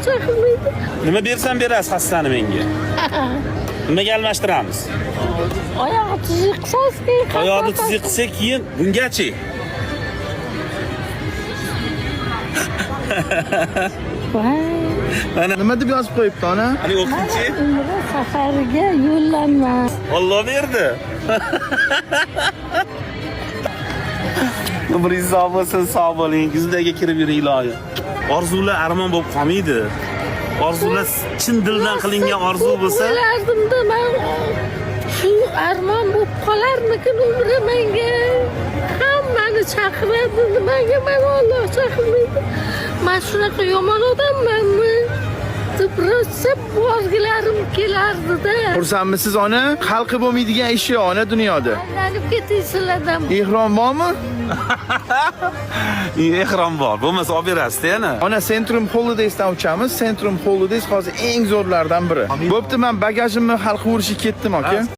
chaqirmaydi. Nima bersam berasiz hassani menga? Nimaga almashtiramiz? Oyog'i tuzuk qilsangiz keyin. Oyog'ini tuzuk qilsak, keyin bungachi? Voy. Mana. Nima deb yozib qo'yibdi, ona? Hani o'qingchi. Umra safariga yo'llanma. Olloh berdi. Umringiz sog' bo'lsin, sog' bo'ling. Yuzlarga kirib yuring iloyim. Orzular armon bo'lib qolmaydi. Orzular chin dildan qilingan orzu bo'lsa, O'ylardimda man, shu armon bo'lib qolarmikin umri menga? Hammani chaqiradi, nimaga mani Olloh chaqirmaydi? Man shunaqa yomon odammanmi deb rosa borgilarim kelardida. Xursandmisiz, ona? Hal qilib bo'lmaydigan ish yo'q, ona, dunyoda. Aylanib ketay sizlardan. Ehrom bormi? Ehrom bor. Bo'lmasa olib berasiz yana. Ona, Centrum Holidays'dan uchamiz. Centrum Holidays hozir eng zo'rlardan biri. Bo'pti, men bagajimni hal qilib ketdim, aka.